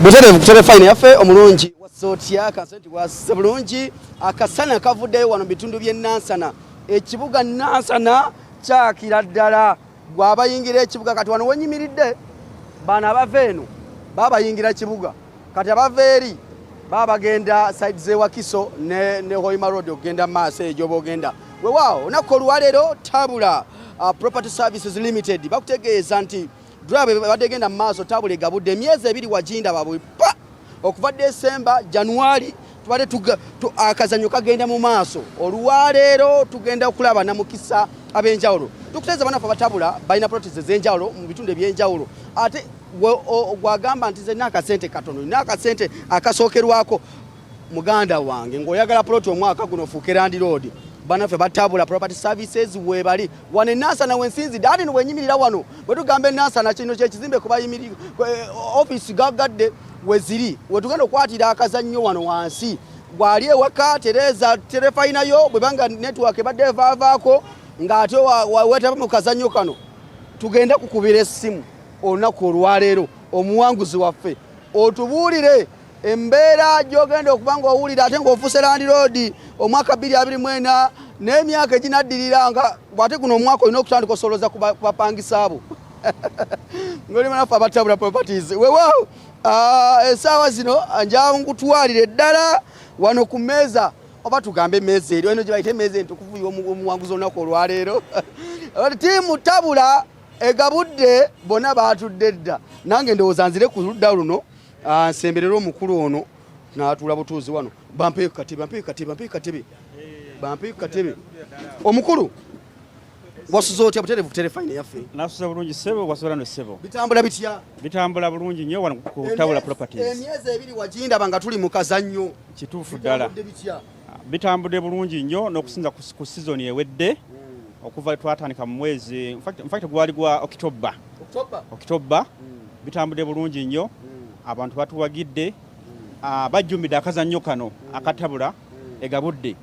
Butereevu ku terefayina yaffe omulungi wasotya kasenti wase bulungi. Akasana kavuddeyo wano mu bitundu by'e Nansana, ekibuga Nansana kyakira ddala gwabayingira ekibuga. Kati wano wenyimiridde bano abava eno babayingira kibuga, kati abava eri baba bagenda side z'e Wakiso ne Hoima Road okugenda mu maaso eyo gyoba ogenda. Weewaawo, olunaku olwaleero Tabula Property Services Limited bakutegeeza nti draw ebadde egenda mu maaso, Tabula egabudde emyezi 2 wagindaba bwe pa okuva Desemba, January tubadde akazannyo kagenda mu maaso. Olwaleero tugenda okulaba namukisa ab'enjawulo. Tukutegeeza bannaffe abatabula balina properties ez'enjawulo mu bitundu ebyenjawulo, ate gwagamba nti zenna akasente katono, nina akasente akasookerwako, muganda wange, ng'oyagala plot omwaka guno ofuuke landlord, bannaffe batabula Property Services weebali wano enansana wensinzidde. Ate no bwenyimirira wano bwe tugamba enansana, kino kyekizimbe kubayimiri office gagadde weziri wetugenda okukwatira akazannyo wano wansi. Bw'ali ewaka tereeza terefayinayo, bwebanga network ebadde evaavaako ng'ate weetaba mu kazannyo kano, tugenda kukubira essimu olunaku olwaleero omuwanguzi waffe otubuulire embeera gy'ogenda okuba ng'owulira ate ng'ofuuse landlord omwaka 2024 n'emyaka eginaddirira, nga bw'ate guno omwaka olina okutandika osoloza ku bapangisa abo ng'oli manaffe abatabula Properties. Weewaawo, essaawa zino njawo nkutwalire ddala wano ku mmeeza, oba tugambe emmeeza eri eno gye bayita emmeeza entukuvu y'omuwanguzi olunaku olwaleero. Tiimu Tabula egabudde, bonna baatudde dda. Nange ndowooza nzire ku ludda luno, nsemberere omukulu ono n'atuula butuuzi wano. Bampeeyo katebe, bampeeyo katebe, bampeeyo katebe, bampeeyo katebe. Omukulu, wasuze otya? Butereevu terefayina yaffe. Nasuze bulungi ssebo, wasobola no ssebo? Bitambula bitya? Bitambula bulungi nnyo wano ku Tabula Properties. Emyezi 2 wagindaba nga tuli mu kazannyo. Kituufu ddala. Bitambudde bitya? Bitambudde bulungi nnyo n'okusinza ku season ewedde, okuva twatandika mu mwezi, in fact gwali gwa October. October. October. Bitambudde bulungi nnyo, abantu batuwagidde, bajjumbidde akazannyo kano akatabula egabudde.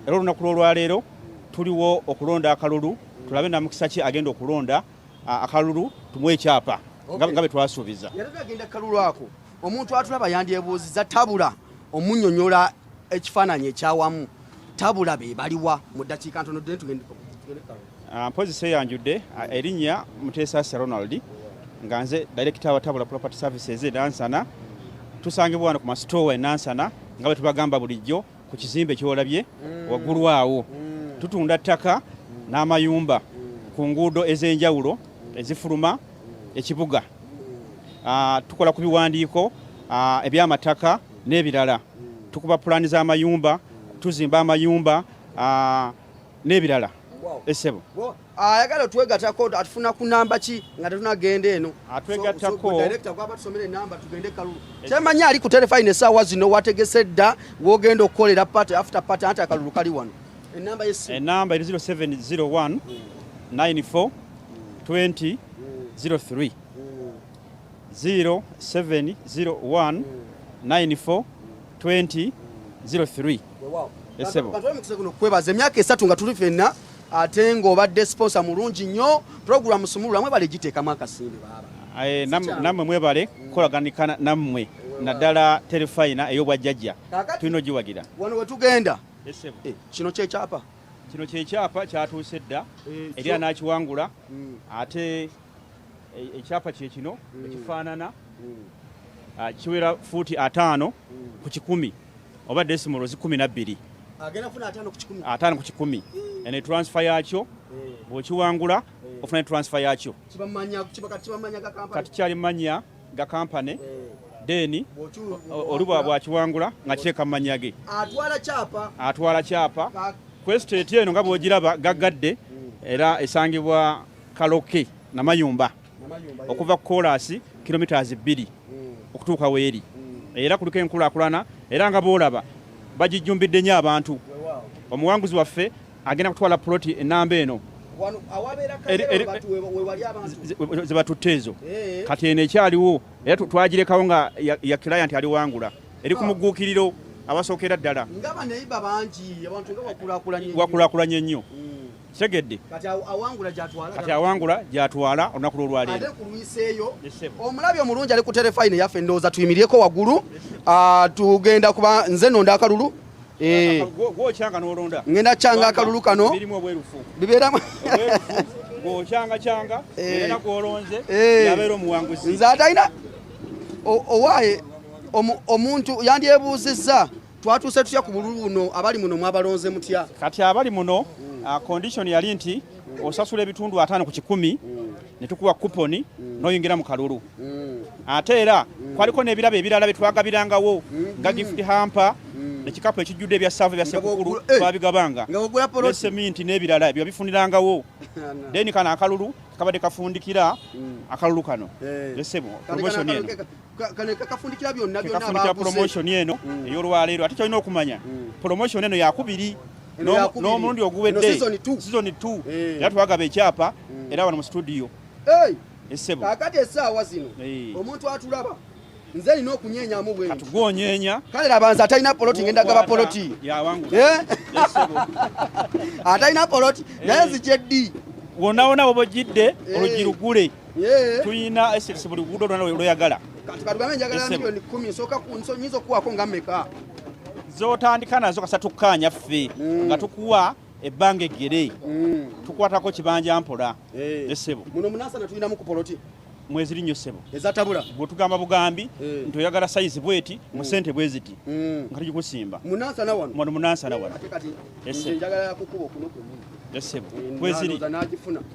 Era olunaku lw'olwaleero tuliwo okulonda akalulu, tulabe namukisa ki agenda okulonda akalulu, tumuwe ekyapa nga bwe twasuubiza. Yali agenda kalulu ako, omuntu atulaba yandyebuuziza Tabula, omunnyonnyola ekifaananyi ekyawamu, Tabula be baliwa mu ddakiika ntono ddene tugende kalulu. Mpozi seyanjudde, erinnya Muteesasira Ronald, nga nze director wa Tabula Property Services e Nansana. Tusangibwa wano ku masitowa e Nansana, nga bwe tubagamba bulijjo, ku kizimbe kyolabye waggulu awo. Tutunda ttaka n'amayumba ku nguudo ez'enjawulo ezifuluma ekibuga. Tukola ku biwandiiko ebyamataka n'ebirala, tukuba pulaani z'amayumba, tuzimba amayumba n'ebirala. Essebo. Ayagala otwegattako atufuna ku namba ki nga tetunagenda eno? Atwegattako- Director gwaba tusomera enamba tugende kalulu. Kyemanyi ali ku terefayina essaawa zino, wategese dda wogenda okukolera party after party, anti akalulu kali wano. Enamba y'essimu? Enamba eri 0701 94 20 03, 0701 94 20 03. Essebo. Katwale mukisa guno okwebaza emyaka 3 nga tuli ffenna, ate ng'obadde sponsor mulungi nnyo. Program Sumulula mwebale giteekamu akasimbi baaba. Nammwe mwebale kukolaganika nammwe, naddala terefayina ey'obwajjajja. Tulina ogiwagira. Wano wetugenda. Essebo. Kino kyekyapa? Kino kyekyapa, kyatuuse dda eri anakiwangula. Ate ekyapa kye kino ekifaanana, kiwera fuuti 50 ku 100 oba decimals 12. Agenda kufuna 50 ku 100? 50 ku 100. Eno transfer yakyo, bw'okiwangula ofuna transfer yakyo. Kibamanya kati kibamanya ga kampani. Kati kyali manya ga kampani, then oli bwa bwakiwangula nga kiteeka mu mannya ge. Atwala kyapa. Atwala kyapa. Ku estate eno nga bw'ogiraba gaggadde, era esangibwa Kaloke Namayumba, okuva ku koolaasi kilometers 2 okutuuka weeri. Era kuliko enkulaakulana, era nga bw'olaba bagijjumbidde nnyo abantu. Omuwanguzi waffe agenda kutwala puloti enamba eno. Wano awabeera kayero batu wewali abantu. Ze batutte ezo. Kati eno ekyaliwo era twagirekawo nga ya client aliwangula, eri ku mugguukiriro awasookera ddala. Nga baneyiba bangi, abantu nga wakulaakulanye nnyo. Wakulaakulanye nnyo. Kitegedde. Kati awangula gyatwala. Kati awangula gyatwala olunaku lw'olwaleero. Ate kulwiseeyo. Omulabi omulungi ali ku terefayina yaffe ndowooza tuyimirireko waggulu. Tugenda kuba nze nonda akalulu. Gwokyanga n'olonda. Ngenda kyanga akalulu kano. Birimu obwerufu. Bibeeramu. Gwokyanga kyanga era gw'olonze yabeera omuwanguzi. Nze atalina owaaye omuntu yandyebuuzizza twatuuse tutya ku bululu buno, abali muno mwabalonze mutya? Kati abali muno condition yali nti osasula ebitundu 50 ku 100 ne tukuwa kuponi n'oyingira mu kalulu. Ate era kwaliko n'ebirabo ebirala bye twagabirangawo nga gift hamper ekikapu ekijjudde ebya saavu ebya Ssekukulu twabigabanga ne seminti n'ebirala ebyo bifunirangawo. Then kano akalulu kabadde kafundikira akalulu kano. Esebo promotion eno kano kakafundikira byonna byonna kafundikira promotion eno ey'olwaleero. Ate kyolina okumanya promotion eno yakubiri n'omulundi oguwedde season 2 era twagaba ekyapa era wano mu studio. Esebo kakati essaawa zino omuntu atulaba nze nina okunyenyamu bwe kati gwonyeenya. Kale laba nze atalina poloti ngenda gaba poloti. Atalina poloti naye nzije ddi? Wonna wonna w'obojjidde oluggi lugule. Tuyina essence buli luguudo lwonna lw'oyagala. Kati katugambe njagala milioni 10 nsooka nyinza okuwaako nga mmeka? Z'otandika nazo kasa tukkaanya ffe nga tukuwa ebbanga eggere. Tukwatako kibanja mpola. Essebo. Muno Munansana tulinamu ku poloti. Mweziri nnyo ssebo. Ezatabula. Bw'otugamba bugambi nti oyagala sayizi bweti mu ssente bwe ziti nga tugikusimba. Munansana wano. Wano Munansana wano. Ate kati nze njagala kukuba okuno kwennyini. Essebo. Kweziri.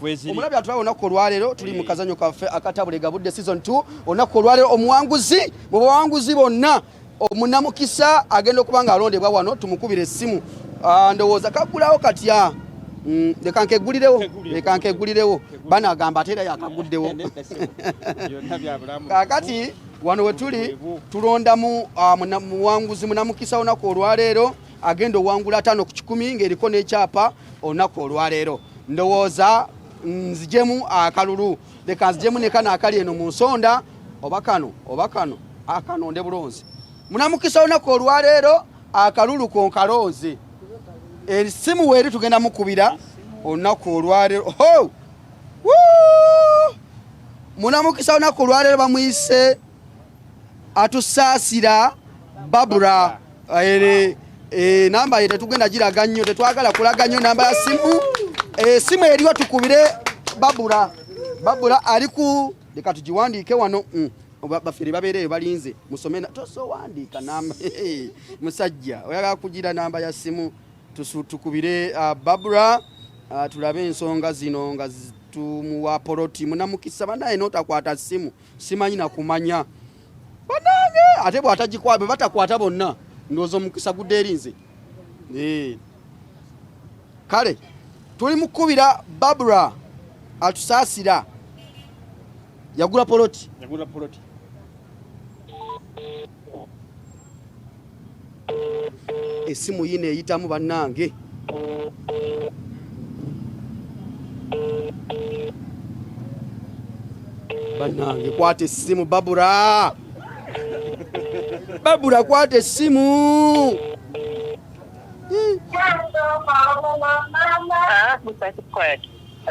Kweziri. Omulabi atulaba olunaku olwaleero tuli mu kazannyo kaffe akatabula egabudde season 2. Olunaku olwaleero omuwanguzi mu bawanguzi bonna omunamukisa agenda okuba nga alondebwa wano, tumukubire essimu. Ndowooza kaggulawo katya? Leka nkeggulirewo, leka nkeggulirewo. Bano agamba ate era yakaguddewo. Kaakati wano we tuli tulondamu muwanguzi munamukisa olunaku olwaleero agenda owangula 5 ku 100 ng'eriko n'ekyapa olunaku olwaleero. Ndowooza nzijemu akalulu, leka nzijemu ne kano akali eno mu nsonda, oba kano oba kano, akanonde bulonzi. Munamukisa olunaku olwaleero akalulu konkalonze. Esimu weeri tugenda mukubira olunaku olwaleero. Ho! Woo! Munamukisa olunaku olwaleero bamuyise Atusaasira Babura. Namba ye tetugenda giraga nnyo, tetwagala kulaga nnyo namba ya simu. Esimu eriwo tukubire Babura. Babura ali ku, leka tugiwandiike wano. Bafere babeereyo balinze musome tosowandiika namba. Musajja oyagala kugira namba ya simu, tukubire Babura, tulabe ensonga zino nga tumuwa poloti. Munamukisa banaye n'otakwata simu simanyi nakumanya banange, ate bw'atagikwata bwe batakwata bonna ndowooza omukisa gudde eri nze. Kale tuli mu kkubira Babura Atusaasira, yagula poloti. Yagula poloti. Esimu yino eyitamu bannange. Bannange kwata essimu Babura. Babura kwata essimu.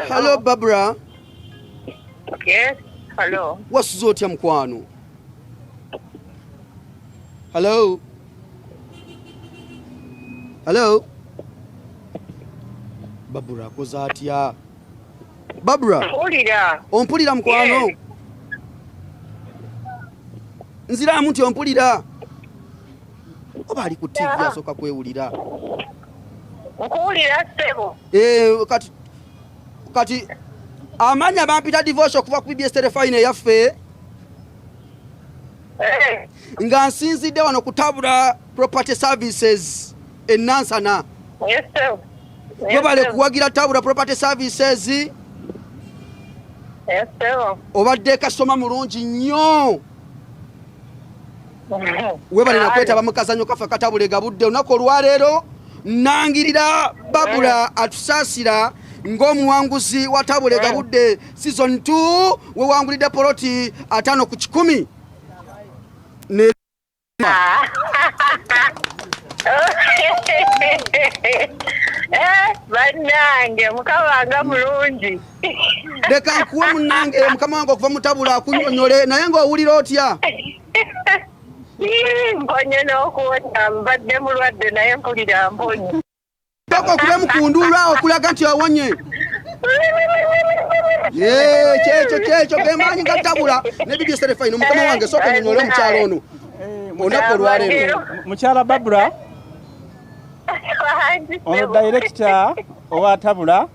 Hello Babura. Yes, hello. Wasuze otya mukwano? Hello. Hello. Babura akoze atya? Babura. Mpulira. Ompulira mukwano? Yes. Nziramu nti ompulira. Oba ali ku TV asooka kwewulira. Nkuwulira ssebo. Kati amanya bampita divorce okuva ku BBS Terefayina eyaffe. Nga nsinzidde wano ku Tabula Property Services e Nansana. Yes, sir. Webale kuwagira Tabula Property Services. Yes, sir. Obadde kasitoma mulungi nnyo. Webale nakwetaba mu kazannyo kaffe akatabula egabudde. Olunaku olwaleero nangirira Babura Atusaasira ng'omuwanguzi wa Tabula egabudde season 2 wewangulidde poloti 5 ku 100. Ne Eh, bannange mukama nga mulungi. Leka nkuwe munnange mukama wange okuva mutabula akunyonyole naye ng'owulira otya? Mponye n'okuwona, mbadde mulwadde naye mpulira mponye. Paka okube mukunduulu awo okulaga nti owonye. Yee, kyekyo kyekyo ge maanyi ga tabula ne BBS Terefayina. Mukama wange sooka onyonyole omukyala ono olunaku olwaleero. Mukyala Babura, ono dayirekita owa Tabula.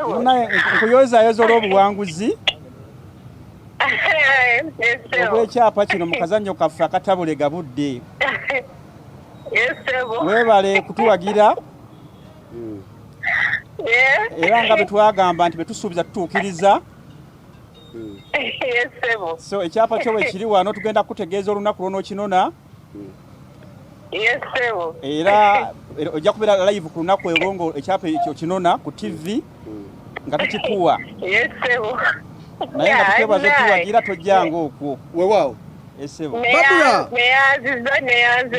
Munaye nkuyozayoza olw'obuwanguzi obw'ekyapa kino mu kazannyo kaffe akatabule gabudde. Weebale kutuwagira era nga bwe twagamba nti bwe tusuubiza tutuukiriza. So ekyapa kyo bwe kiri wano, tugenda kukutegeeza olunaku lw'onookinona. Era ojja kubeera live ku lunaku olwo nga ekyapa ekyo kinona ku TV nga tukikuwa. Naye nga tukwebaza otuwagira, tojjanga okwo. Weewaawo. Esebo. Babula.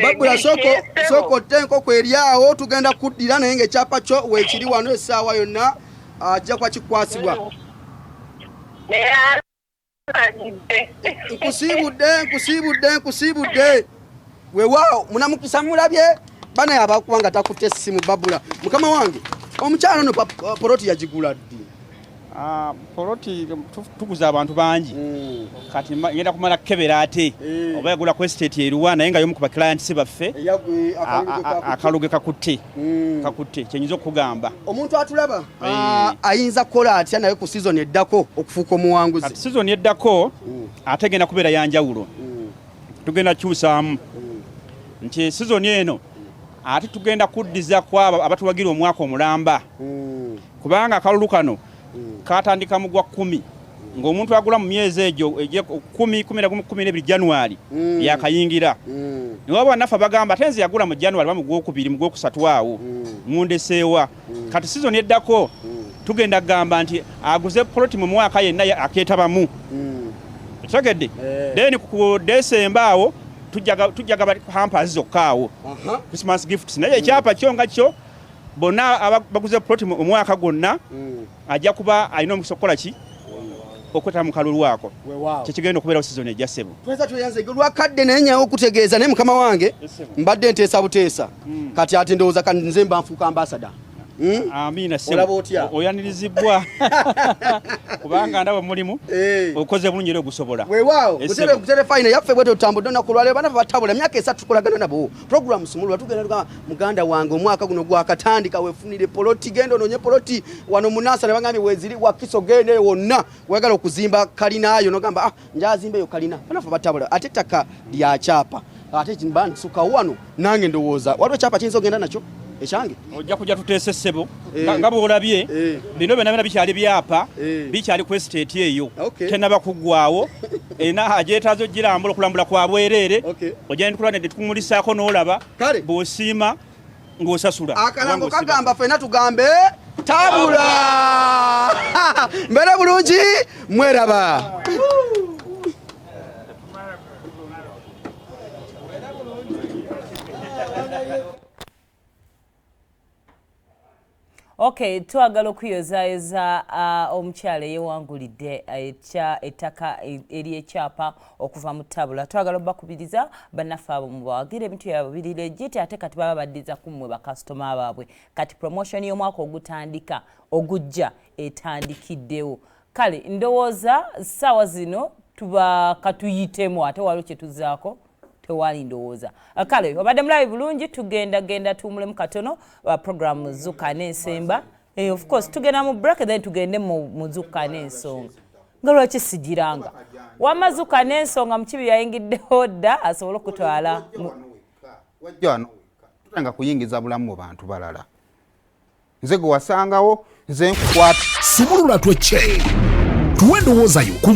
Babula, sooka otte enkoko eri awo, tugenda kuddira naye ng'ekyapa kyo weekiri wano essaawa yonna ajja kuba kikwasibwa. Nkusiibudde, nkusiibudde, nkusiibudde. Weewaawo, munamukisa mulabye banaye abakuba nga takutte essimu. Babula mukama wange, omukyala ono poloti yagigula ddi? Ah, poloti tuguza abantu bangi, kati ngenda kumala kukebera ate oba yagula ku estate eruwa, naye nga y'omu ku baclients baffe. Akaluge kakutte kakutte, kyenyinza okukugamba. Omuntu atulaba ayinza kukola atya naye ku season eddako okufuuka omuwanguzi? Kati season eddako ate egenda kubeera yanjawulo. Tugenda kukyusaamu nti season eno ate tugenda kuddiza ku abo abatuwagira omwaka omulamba, kubanga akalulu kano katandika mu gwa 10, ng'omuntu agula mu myezi egyo 10, 11, 12, January yakayingira. Niwaba bannaffe abagamba ate nze yagula mu January ba mu gwokubiri, mu gwokusatu awo mundeseewa. Kati season eddako tugenda kugamba nti aguze poloti mu mwaka yenna akeetabamu, okitegedde? Then ku December awo tujja gaba hampers zokka awo, Christmas gifts, naye ekyapa kyo nga kyo bonna abaguze poloti mu omwaka gwonna ajja kuba alina omukisa okukola ki, okwetaba mu kalulu ako. Weewaawo. Kyekigenda okubeerawo season ejja, ssebo. Tweza tweyanze lwakadde, naye nyawo okutegeeza naye mukama wange mbadde nteesa buteesa, kati ate ndowooza kati nze mba nfuuka ambassador. Amiina, ssebo. Olaba otya? Oyanirizibwa kubanga ndaba mulimu okoze bulungi era ogusobola. Weewaawo. Ssebo. Kutere fayina yaffe bwetyo tutambudde olunaku olwaleero. Bana batabula emyaka 3 tukolagana nabo program sumulula, tugenda tugamba muganda wange omwaka guno gwakatandika, wefunire poloti, genda onoonye poloti wano munasa ne bagambye weziri Wakiso, genda eyo wonna wayagala okuzimba kalinayo nogamba, ah, njazimba eyo kalina. Banafe batabula ate ettaka lya kyapa, ate mba nsukawo wano nange ndowooza waliwo ekyapa kiyinza ogenda nakyo ekyange. Ojja kujja tuteese, ssebo. Nga bw'olabye bino byonna byonna bikyali byapa, bikyali ku estate eyo, tenaba kuggwawo ena agyetaaza ogirambula, okulambula kwa bwereere. Ojja netukola ne tukumulisaako n'olaba bw'osiima ng'osasula. Akalango Oba ng'osiba. Kagamba ffenna tugambe tabula, mbeere bulungi, mweraba. Okay, twagala okuyozaayoza omukyala eyewangulidde ettaka ery'ekyapa okuva mu Tabula. Twagala obakubiriza bannaffe abo mubawagire, ebintu byabwe biri legit, ate kati baba baddiza ku mmwe bakasitoma baabwe. Kati promotion y'omwaka ogutandika ogujja etandikiddewo. Kale ndowooza ssaawa zino tuba katuyitemu, ate waliwo kye tuzzaako, tewali ndowooza. Kale obadde mulabi bulungi, tugenda genda tuwumulemu katono, program Zuka n'ensemba. Of course tugenda mu break, then tugende mu Zuka n'ensonga. Nga lwaki sigiranga wamma Zuka n'ensonga? Mukibi yayingiddewo dda asobole okutwala Wajja wano wekka, tutanga kuyingiza bulamu mu bantu balala. Nze gwe wasangawo, nze nkukwata. Sumulula twecce, tuwe endowooza yo ku